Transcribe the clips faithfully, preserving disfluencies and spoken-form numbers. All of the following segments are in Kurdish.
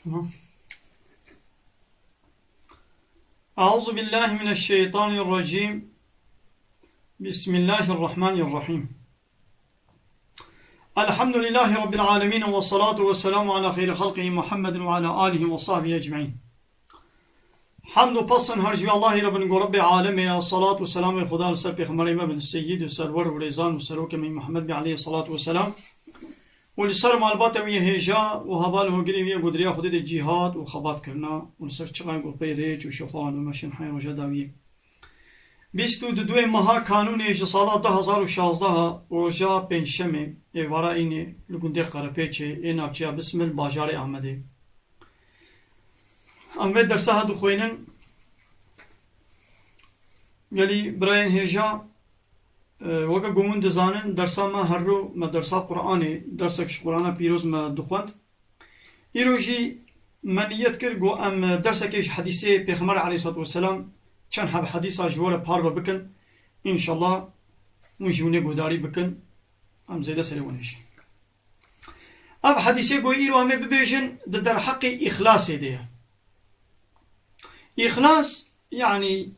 Tamam. Euzu billahi mineşşeytanirracim. Bismillahirrahmanirrahim. Elhamdülillahi Rabbil alemin ve salatu ve selamu ala hayri halqihi Muhammedin ve ala alihi ve sahbihi ecmain. Hamd û pesn her ji wî Allahî re bin ku Rebbê alemê ya, salat û selamê Xuda li ser pêxemberê me bin, seyyid û serwer û rêzan û serokê me Muhammed bê aleyhî salatu ve selam. Û li ser malbata wî yê hêja û heval û hogirê wî yê ku di riya Xwedê de cîhad û xebat kirina û li ser çiqayên ku pey rêç û şoxan û meşin heyê roja dawiyê. Bîst û duduê meha Kanûnê ji sala du hezar û şazdeh, roja pêncşemê, êvara înê li gundê Qerepêçê ê navçeya Bismil, bajarê Amedê. Em vê dersa ha dixwînin. Gelî birayên hêja, e, weke ku hûn dizanin, dersa me her rû me dersa Qur'anê, dersek ji Qur'ana Pîroz me dixwend. Îro jî me niyet kir ku em dersekê ji hedîsê Pêxember aleyhissalatu vesselam, çend heb hedîsa ji we re parve bikin. Înşallah hûn jî hûnê guhdarî bikin. Em zêde serê wan hêjin. Ev hedîsê ku îro em ê bibêjin di derheqê îxlasê de ye. Îxlas, yanî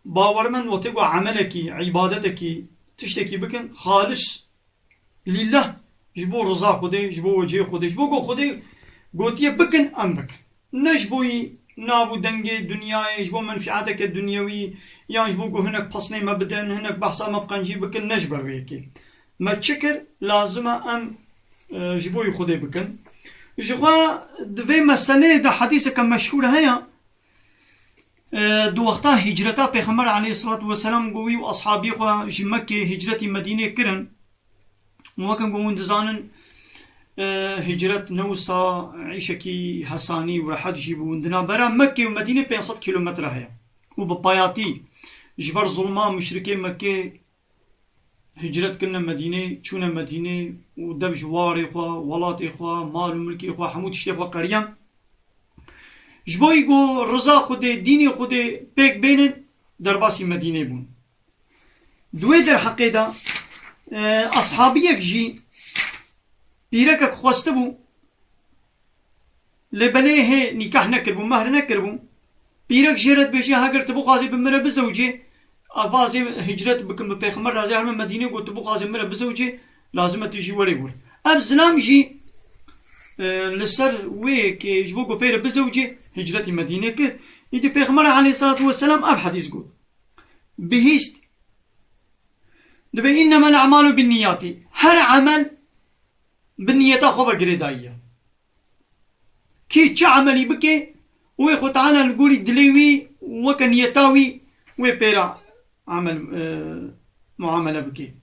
bawermend wextê ku emelekî, îbadetekî, tiştekî bikin, xalis, lîllah, ji bo riza Xwedê, ji bo wecihê Xwedê, ji bo ku Xwedê gotiye bikin, em bikin. Ne ji bo yî nav û dengê dinyayê, ji bo menfiateke dinyewî, yan ji bo ku hinek pesnê me bidin, hinek behsa me bi qencî bikin, ne ji ber wê yekê. Me çi kir? Lazim e em, e, ji bo yî Xwedê bikin. Ji xwe di vê meseleyê de hedîseke meşhûr heye. E, di wexta hicreta Pêxember aleyhissalatu vesselam ku wî û ashabî xwe ji Mekkê hicretî Medînê kirin. Û weke ku hûn dizanin, e, hicret ne wisa îşekî hesanî û rehet jî bû. Di navbera Mekkê û Medînê pênc sed kîlometre heye. Û bi payatî ji ber zulma muşrikê Mekkê hicret kirine Medînê, çûne Medînê û dev ji warê xwe, welatê xwe, mal û milkê xwe, hemû tiştê xwe qeriyan. Ji bo ku riza Xwedê, dînê Xwedê pêk bênin, derbasî Medînê bûn. Di wê derheqê de, e, ashabiyek jî pîrekek xwestibû, lê belê hê nîkah nekiribû, mehr nekiribû. Pîrek jê re dibêje, heger tu bixwazî bi min re bizewicê, a vazê hicret bikim bi Pêxember re, ez ê herime Medînê, got tu bixwazê min re bizewicê, lazim e tu jî werê wir. Ev zilam jî, e, li ser wê yekê ji bo ku pê re bizewicê, hicretî Medînê kir. Îdî Pêxember aleyhissalatu vesselam ev hedîs got. Bihîst. Dibê, "Înnemel a'malu binniyatî." Her emel bi niyeta xwe ve girêdayî ye. Kê çi emelî bike, wê Xwe Teala li gorî dilê wî, weke niyeta wî, wê pê re emel, e, muamele bike.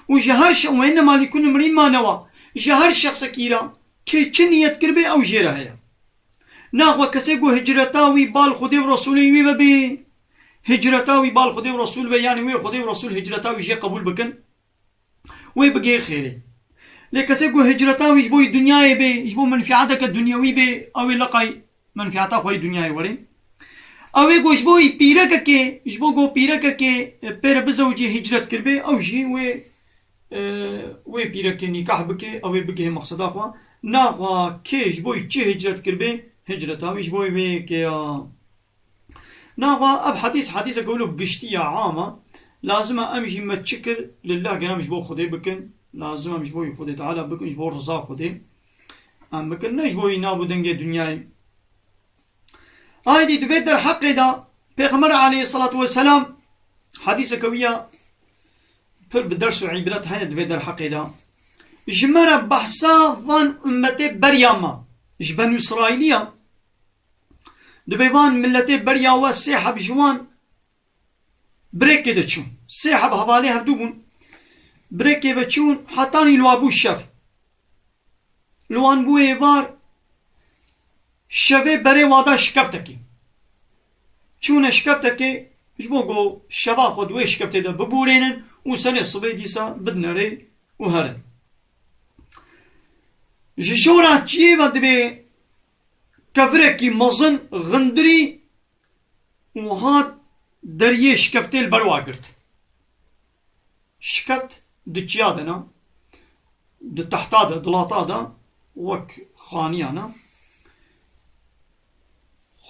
Û ji her şe-, "Ve innema likulli imri'in ma newa." Ji her şexsekî re kê çi niyet kiribê, ew jê re heye. Naxwe kesê ku hicreta wî bal Xwedê û Resûlê wî ve bê, hicreta wî bal Xwedê û Resûl be, yanî wê Xwedê û Resûl hicreta wî jê qebûl bikin, wê bigihê xêrê. Lê kesê ku hicreta wî ji bo dinyayê bê, ji bo menfiateke dinyewî bê, ew ê leqay menfiata xwe yê dinyayê werê. Ew ê ku ji bo pîrekekê, ji bo ku pîrekekê, e, pê re bizewicê hicret kiribê, ew jî wê, e, wê pîrekê nîkah bike, ew ê bigihê meqseda xwe. Naxwe kê ji bo çi hicret kiribê, hicreta wî ji bo wê yekê ya. Naxwe ev hedîs, hedîseke wilo giştî ya, am e. Lazim e em jî me çi kir, lillah, gere em ji bo Xwedê bikin. Lazim e em ji bo Xwedê Teala bikin, ji bo riza Xwedê em bikin. Ne ji bo nav û dengê dinyayê. Aydî di vê derheqê de Pêxember aleyhissalatu vesselam hedîseke wî ya pir bi ders û îbret heye di vê derheqê de. Ji me re behsa van ummetê beriya me, ji Benû Îsraîlî ya. Dibê van miletê beriya we sê heb ji wan birêkê de çûn. Sê heb hevalê hevdû bûn. Birêkê ve çûn, hetanî li wa bû şev. Li wan bû êvar, şevê berê wa da şikeftekê. Çûne şikeftekê, ji bo ku şeva xwe di wê şikeftê de bibûrênin û serê sibê dîsa bidine rê û herin. Ji jora çiyê ve dibê kevirekî mezin, xindirî û hat deriyê şikeftê li ber wa girt. Şikeft di çiya de ne, di tehta de, di lata de, wek xaniya ne.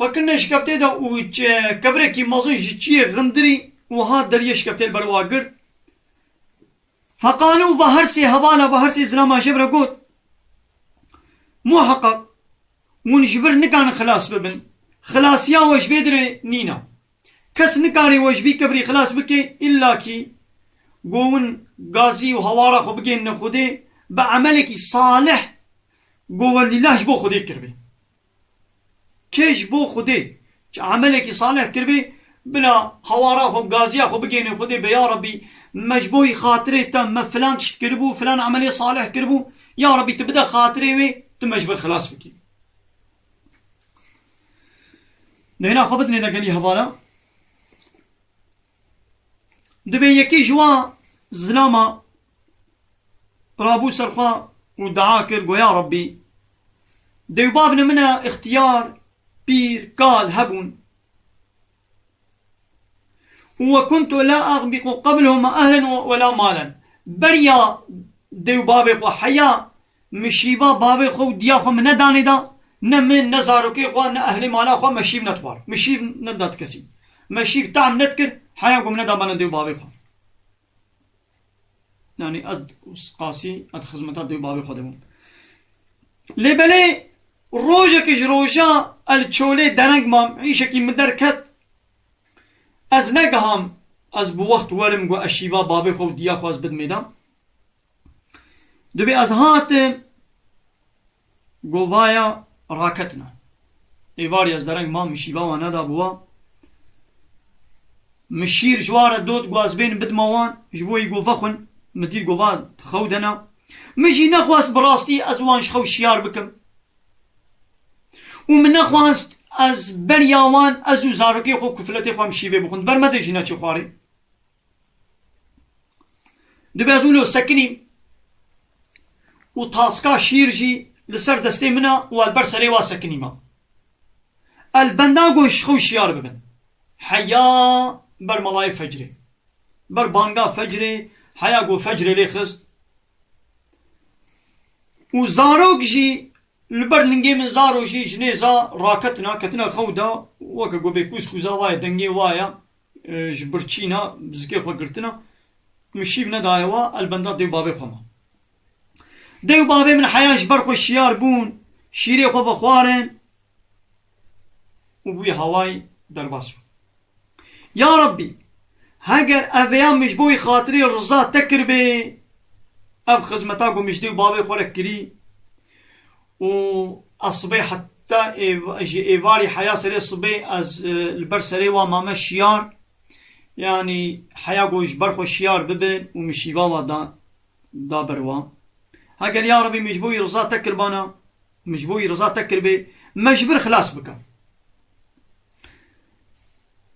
Xwe kirine şikeftê de û çi-, kevirekî mezin ji çiyê xindirî û hat deriyê şikeftê li ber wa girt. Feqalû, ba her sê hevala, ba her sê zilama jê re got, Muheqeq, hûn ji vir nikarin xilas bibin. Xilasiya we ji vê dirê nîne. Kes nikarê we ji vî kevirî xilas bike, îlla kî go hûn gazî û hawara xwe bigênine Xwedê, bi emelekî salih go we lîllah ji bo Xwedê kiribê. Kê ji bo Xwedê çi emelekî salih kiribê, bila hawara xwe, gaziya xwe bigênê Xwedê, bê ya Rebî, me ji bo xatirê te me filan tişt kiribû, filan emelê salih kiribû, ya Rebî, tu bide xatirê wê, tu me ji vir xilas bikî. Dêna xwe bidinê de gelî hevala. Dibê yekî ji wa zilama rabû ser xwe û dua kir, got, Ya Rebbî, dêwbabine min e, ixtiyar, pîr, kal hebûn. Û we kuntu la axbiqu qeblehuma ehlen we la malen. Beriya dêwbabê xwe heya mişîba bavê xwe û diya xwe min nedanê da, ne min, ne zarokê xwe, ne ehlê mala xwe me şîv nedixwar. Me şîv neda ti kesî. Me şîv tehm nedikir, heya ku min neda bana dê û bavê xwe. Yani ez qasî ez xizmeta dê û bavê xwe de bûm. Lê belê rojekê ji roja el çolê dereng mam, îşekî min derket, ez negiham ez bi wext werim ku ez şîva bavê xwe û diya xwe ez bidimê de. Dibê ez hatim, govaya raketina. Êvarî ez dereng mam, min şîva wan neda bi wa. Min şîr ji wa re dot, got ez bên bidima wan, ji bo yî got vexwin, min dît gova xew dena. Min jî nexwest bi rastî ez wan ji xew şiyar bikim. Û min nexwest ez beriya wan, ez û zarokê xwe, kufletê xwe min şîvê bixwin. Ber me de jî neçû xwarê. Dibê ez wilo sekinîm û taska şîr jî li ser destê min e û el ber serê wa sekinîme. El benda got ji xew şiyar bibin. Heya ber melayê fecrê. Ber banga fecrê, heya got fecrê lê xist. Û zarok jî li ber lingê min, zaro jî jinê za raketina, ketina xew da, weke got bê kûz kûza waye, dengê waye, e, ji birçîna, bi zikê xwe girtina, min şîv nedaye wa, el benda dê û bavê xwe ma. Dê û bavê min heya ji ber xwe şiyar bûn, şîrê xwe vexwarin û bûye hawayî derbas bûn. Ya Rabbî, heger ev vêya min ji bo wî xatirê riza te kiribê, ev xizmeta ku min ji dê û bavê xwe re kirî û ez sibê heta êv-, ji êvarî heya serê sibê ez, e, li ber serê wa mame şiyar, yanî heya ku ji ber xwe şiyar bibin û min şîva wa da, da ber wa. Heger ya Rebî min ji bo wî riza te kirbana, min ji bo wî riza te kiribê, me ji vir xilas bike.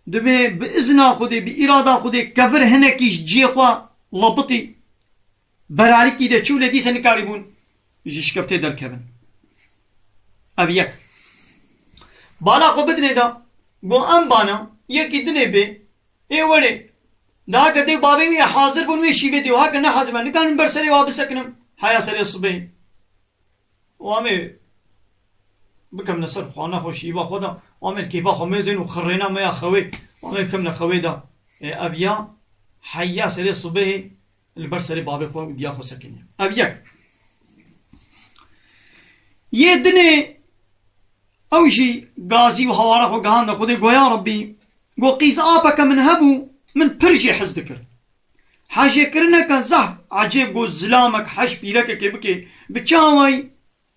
Dibê bi izna Xwedê, bi îrada Xwedê kevir hinekî ji cihê xwe lapitî, berarîkî de çû, lê dîse nikarîbûn ji şikeftê derkevin. Ev yek. Bala xwe bidinê de, got em bana, yekî dinê bê, ê werê. Daha ke dê bavê wî hazir bûn, wê şîvê dê, ha ke ne hazir be, nikarin ber serê wa bisekinim, heya serê sibê. Û em ê bikemne ser xwana xwe, şîva xwe de, û em ê kêfa xwe mêzên û xirrêna me ya xewê, û em ê bikemne xewê de. Ê, ev ya heya serê sibehê li ber serê bavê xwe û diya xwe sekiniye. Ev yek. Yê dinê ew jî gazî û hawara xwe gihande Xwedê, got, Ya Rebbî, got qîz apeke min hebû, min pir jê hez dikir. Hejêkirineke zehf ecêb, got zilamek hej pîrekekê bike, bi çi awayî?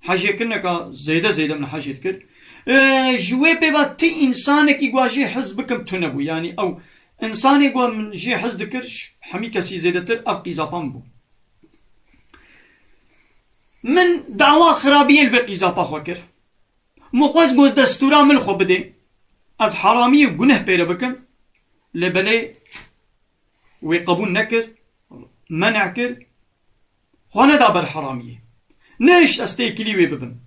Hejêkirineka zêde zêde min hejê dikir. E, ji wê pê ve ti însanekî ku ez jê hez bikim tune bû. Yanî ew însanê ku min jê hez dikir, hemî kesî zêdetir ev qîzapa min bû. Min dawa xirabiyê li vê qîzapa xwe kir. Min xwest got destûra min li xwe bidê. Ez heramiyê guneh pê re bikim. Lê belê wê qebûl nekir, menê kir, xwe neda ber heramiyê. Nehişt ez têkilî wê bibim.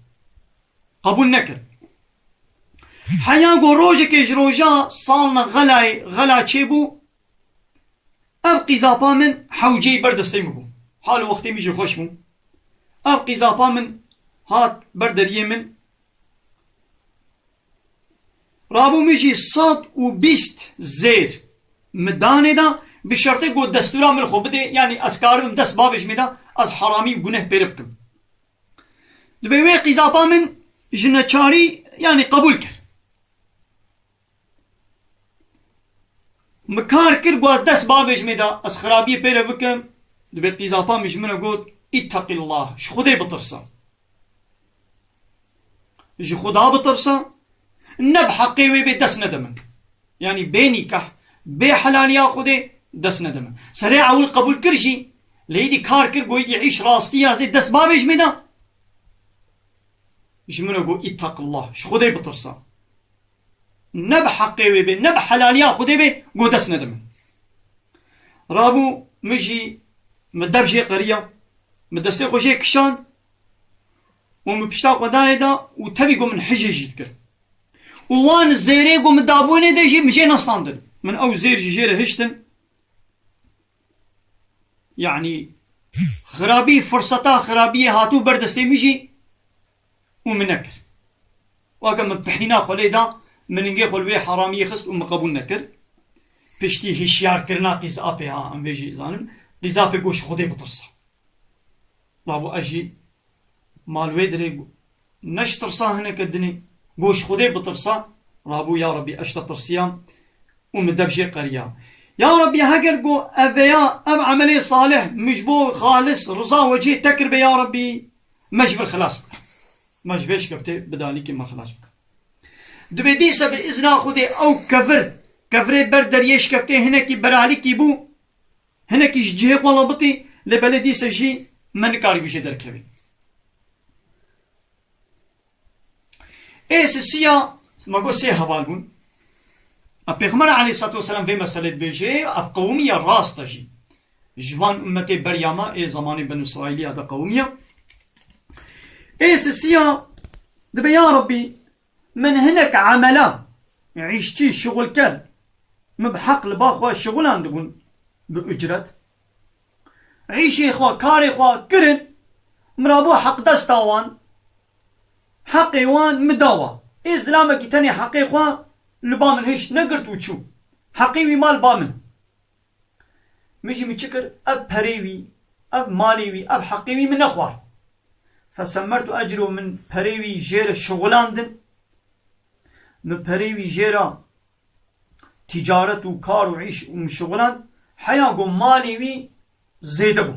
Qebûl nekir. Heya ku rojekê ji roja salna xelayê, xela çêbû, ev qîzapa min hewceyî ber destê min bû. Hal û wextê min jî xweş bû. Ev qîzapa min hat ber deriyê min, Rabû min jî sed û bîst zêr min danê da, bi şertê ku destûra min xwe bidê, yanî ez karibim dest bavêjimê da, ez heramî û guneh pê re bikim. Dibê wê qîzapa min ji neçarî, yanî qebûl kir. Min kar kir, got, dest bavêjimê da, ez xirabiyê pê re bikim. Dibê qîzapa min ji min re got, "Îtteqîllah, ji Xwedê bitirse. Ji Xuda bitirse, ne bi heqê wê bê dest nede min." Yanî bê nîkah, bê helaliya Xwedê dest nede min. Serê ewil qebûl kir jî, lê îdî kar kir, got, "Îdî îş rastiya zê dest bavêjimê da." Ji min re got, "Îtteqîllah, ji Xwedê bitirse." Ne bi heqê wê bê, ne bi helaliya Xwedê bê, got dest nede min. Rabû min jî, min dev jê qeriya, min destê xwe jê kişand û min pişta xwe dayê da û tevî got min hijê jî dikir. Û wan zêrê got min dabûnê de jî min jê nestandin. Min ew zêr jî jê re hiştin. Yanî xirabî, firseta xirabiyê hatû ber destê min jî û min nekir. Weke min pihîna xwe lê da, min ningê xwe li wê heramiyê xist û min qebûl nekir. Piştî hişyarkirina qîzapê, ha, em vê jî zanin, qîzapê got ji Xwedê bitirse. Rabû ez jî mal wê dirê got, ne ji tirsa hineke dinê, got ji Xwedê bitirsa, rabû ya Rabbî ez ji te tirsiyam û min dev jê qeriya. Ya Rabbî heger got ev veya ev emelê salih min ji bo xalis riza wecihê te kiribê ya Rabbî, me ji vir xilas bike. Me ji vê şikeftê bi dalîkê me xilas bike. Dibê dîse bi izna Xwedê ew kevir, kevirê ber deriyê şikeftê hinekî beralîkî bû, hinekî ji cihê xwe labitî, lê belê dîse jî me nikarîbû jê derkevî. Ê sisiya, me got sê heval bûn. A Pêxember aleyhissalatu vesselam vê meselê dibêje, ev qewimiya rast e jî. Ji van ummetê beriya me, ê zamanê Benu Îsraîliya de qewimiya. Ê sisiya dibe, ya Rabbî, min hinek emela, îşçî, şixulker, min bi heq li ba xwe şixulandibûn bi ucret. Îşê xwe, karê xwe kirin, min rabû heq desta wan, heqê wan min dawa. Ê zilamekî tenê heqê xwe li ba min hişt, negirt û çû. Heqê wî mal ba min. Min jî min çi kir? Ev perê wî, ev malê wî, ev heqê wî min nexwar. Fesemmertu ecru, min perê wî jê re şixulandin. Min perê wî jê re ticaret û kar û îş û min şixuland. Heya ku malê wî zêde bû.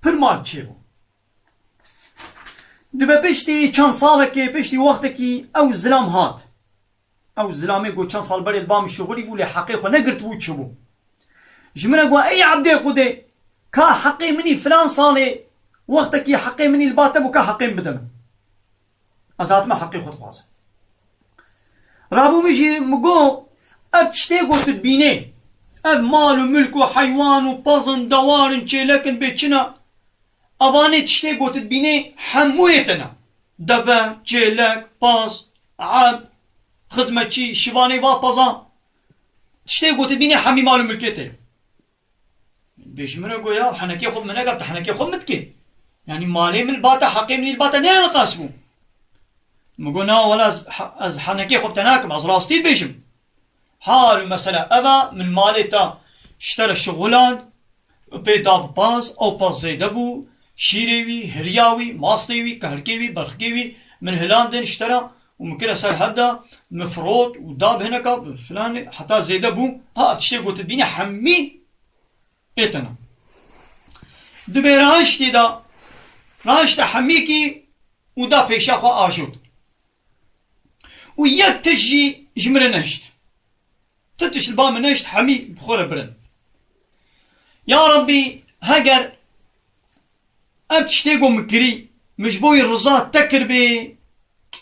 Pir mal çêbû. Dibe piştî çend salekê, piştî wextekî ew zilam hat. Ew zilamê ku çend sal berê li ba min şixulî bû, lê heqê xwe negirt bû, çi bû? Ji min re got, "Ey ebdê Xwedê, ka heqê min î filan salê, wextekî heqê min î li ba te bû, ka heqê min bide min. Ez hatime heqê xwe dixwazim." Rabû min jî min got, "Ev tiştê ku tu dibînê, ev mal û milk û heywan û pez in, dewar in, çêlek in, bê çi ne, evanê tiştê ku tu dibînê hemû ê te ne. Deve, çêlek, pez, eb, xizmetçî, şivanê va pezan. Tiştê ku tu dibînê hemî mal û milkê te ye." Bêjim min re got, "Ya, henekê xwe min nega, tu henekê xwe min dikê. Yanî malê min li ba te, heqê min î li ba te ne niqas bû." Min got, "Na, wela ez, ez henekê xwe bi te nakim, ez rastî dibêjim. Hal û mesele ev e, min malê te ji te re şixuland, pê da bi paz, ew paz zêde bû, şîrê wî, hiriya wî, mastê wî, kehrikê wî, berxikê wî, min hilandin ji te re û min kire ser hevda, min firot û da bi hineka, bi filanê, heta zêde bû, ha, tiştê ku tu dibînî hemî ê te ne." Dibê rahiştî da, rahişte hemîkî û da pêşiya xwe ajot. Û yek tişt jî ji min re nehişt. Ti tişt li ba min nehişt, hemî bi xwe re birin. Ya Rabbî, heger ev tiştê ku min kirî, min ji bo wî riza te kiribê,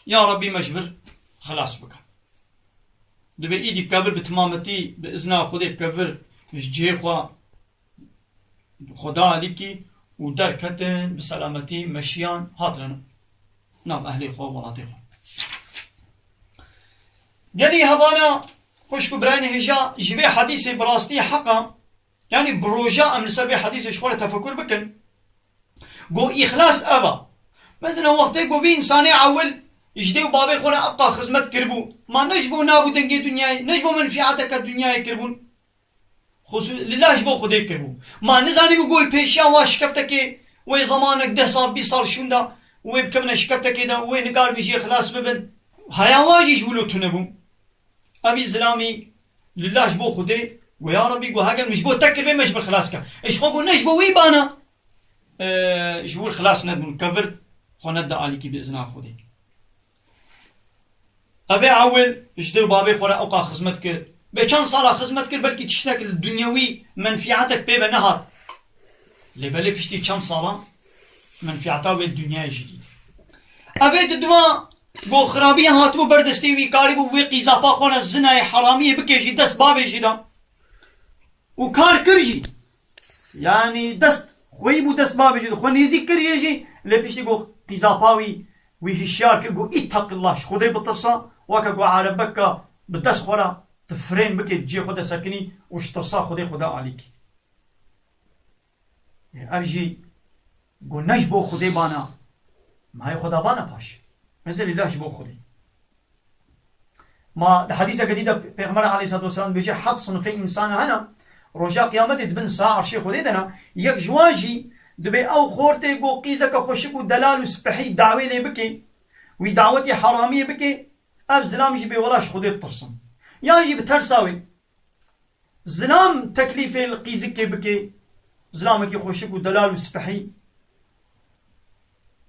ya Rabbî, me ji vir xilas bike. Dibê îdî kevir bi timametî, bi izna Xwedê kevir ji cihê xwe Xweda alîkî û derketin bi selametî, meşiyan, hatine nav ehlê xwe, welatê xwe. Gelî hevala xwişk û birayên hêja, ji vê hedîsê bi rastî heq e, yanî bi roja em li ser vê hedîsê ji xwe re tefekur bikin. Go îxlas ev e. Mesela wextê ku vî însanê ewil ji dê û bavê xwe re ewqa xizmet kiribû. Ma ne ji bo nav û dengê dinyayê, ne ji bo menfîateke dinyayê kiribûn. Xusû-, lillah ji bo Xwedê kiribû. Ma nizanîbû ku li pêşiya wan şikeftekê wê zemanek deh sal, bîst sal şûnda wê bikevine şikeftekê de, wê nikaribin jê xilas bibin. Haya wan jî ji wilo tune bû. Evî zilamî lillah ji bo Xwedê got, ya Rebî, got, heger min ji bo te kiribê, me ji vir xilas ke. Ji xwe got, ne ji bo wî bana, e, ji wir xilas nebûn, kevir xwe neda alîkî bi izna Xwedê. Evê ewil ji dê û bavê xwe re ewqa xizmet kir. Bê çend sala xizmet kir, belkî tiştek li dinyewî menfîatek pê ve nehat. Lê belê piştî çend sala menfîata wê dinyayê jî dît. Evê di dua ku xirabiya hatibû ber destê wî, karîbû wê qîzapa xwe re zinayê heramiyê bike jî, dest bavê jî da. Û kar kir jî. Yanî dest xweyî bû dest bavê jî, xwe nêzîk kiriye jî, lê piştî ku qîzapa wî, wî hişyar kir, got, "Îtteqillah, ji Xwedê bitirsa, weke ku erebeka bi dest xwe re tu firên bikê, cihê xwe de sekinî û ji tirsa Xwedê xwe de alîkî." Ev jî got, "Ne ji bo Xwedê bana, ma yê xwe da bana paş. Meselî la ji bo Xwedê." Ma di hedîseke dî de Pêxember aleyhissalatu vesselam dibêje, "Heft sinifê însana hene, roja qiyametê di bin saê erşê Xwedê de ne, yek ji wan jî dibê ew xortê ku qîzeke xweşik û delal û spehî dawê lê bike, wî dawetî heramiyê bike, ev zilam jî bê wela ji Xwedê ditirsin. Yan jî bi tersa wê, zilam teklîfê li qîzikê bike, zilamekî xweşik û delal û spehî,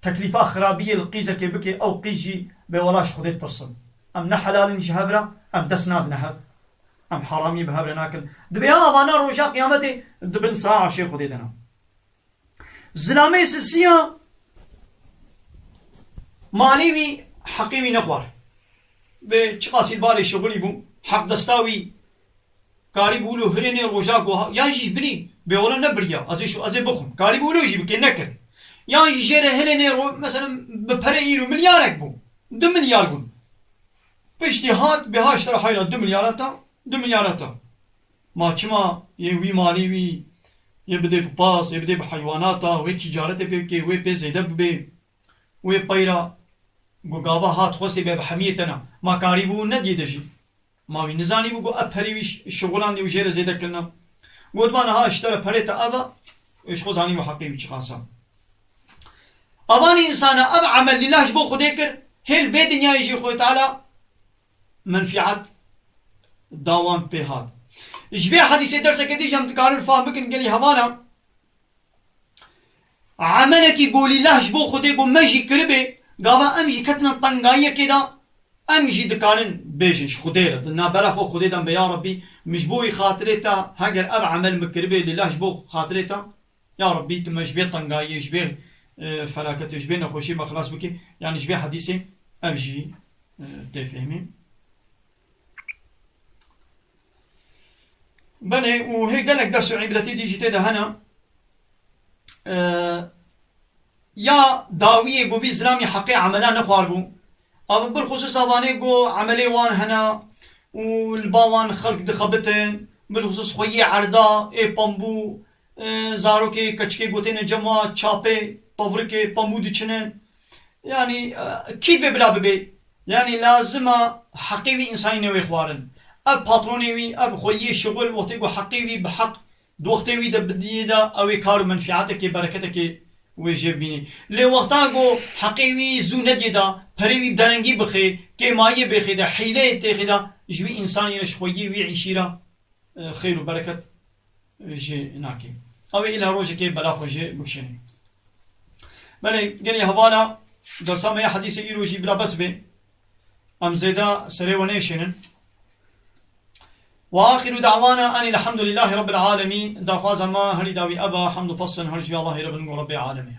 teklîfa xirabiyê li qîzekê bike, ew qîz jî bê wela ji Xwedê ditirsin. Em ne helal in ji hev re, em dest nadine hev. Em heramiyê bi hev re nakin." Dibê ha avana roja qiyametê di bin saê erşê Xwedê de ne. Zilamê sisiya malê wî heqê wî nexwar. Bi çiqasî li barê şixulî bû, heq desta wî karî bû wilo hirênê roja ku ha-, yan jî ji binî bê wela ne biriya, ez ê şu, ez ê bixwim. Karî bû wilo jî bikê, nekir. Yan jî jê re hirênê ro-, mesela bi perê îro milyarek bû. Du milyar bûn. Piştî hat, bê ha ji te re heyra du milyara ta, du milyara ta. Ma çima yê wî malê wî yê bidê bi pas, yê bidê bi heywanata, wê tîcaretê pê bikê, wê pê zêde bibê, wê peyra ku gava hat xwestê be bi hemiyê te ne. Ma karî bû nediyê de jî. Ma wî nizanî bû ku ev perê wî ş-, şixulandî û jê re zêde kirina. Got, "Ma niha ji te re perê te ev e, ji xwe zanî wî heqê wî çiqas e." Avanî însana ev emel lîlah ji bo Xwedê kir, hêl vê dinyayê jî Xwedê Teala menfîat dawan pê hat. Ji vê hedîsê derseke dî jî em dikarin fam bikin gelî hevana. Emelekî ku lîlah ji bo Xwedê ku me jî kiribê, gava em jî ketine tengayiyekê de, em jî dikarin bêjin ji Xwedê re. Di navbera xwe Xwedê de em bê, ya Rebbî, min ji bo wî xatirê te, heger ev emel min kiribê lîlah ji bo xatirê te, ya Rebbî, tu me ji vê tengayiyê, ji vê, e, felaketê, ji vê nexweşiyê me xilas bikî. Yanî ji vê hedîsê ev jî, e, tê fehmî. Belê, û hê gelek ders û îbretî dî jî tê de hene. E, ya dawiyê ku vî zilamî heqê emela nexwar bû. Ev bilxusûs avanê ku emelê wan hene û li ba wan xelk dixebitin, bilxusûs xweyî erda, ê pembû, e, zarokê keçikê gotêne cema çapê, tevrikê, pembû diçine. Yanî, e, kî bê bila bibê? Yanî lazim e heqê wî însanî newê xwarin. Ev patronê wî, ev xweyiyê şixul, wextê ku heqê wî bi heq di wextê wî de bidiyê de, ew ê kar û menfîatekê, bereketekê wê jê bibînî. Lê wexta ku heqê wî zû nediyê de, perê wî derengî bixê, kêmayiyê bêxê de, hîleyê têxê de, ji wî însanî re, ji xweyiyê wî îşî re, e, xêr û bereket jê nake. Ew ê îla rojekê bela xwe jê bikişêne. Belê, gelê hevala dersa me ya hedîsê îro jî bila bes bê. Em zêde serê we nêşênin. Ve axiru da'wana enî elhamdulillahî rabbil alemîn. Daxwaza me herî dawî ev e, hemd û pestin her ji vî Allahî re bin ku Rebbê alemê.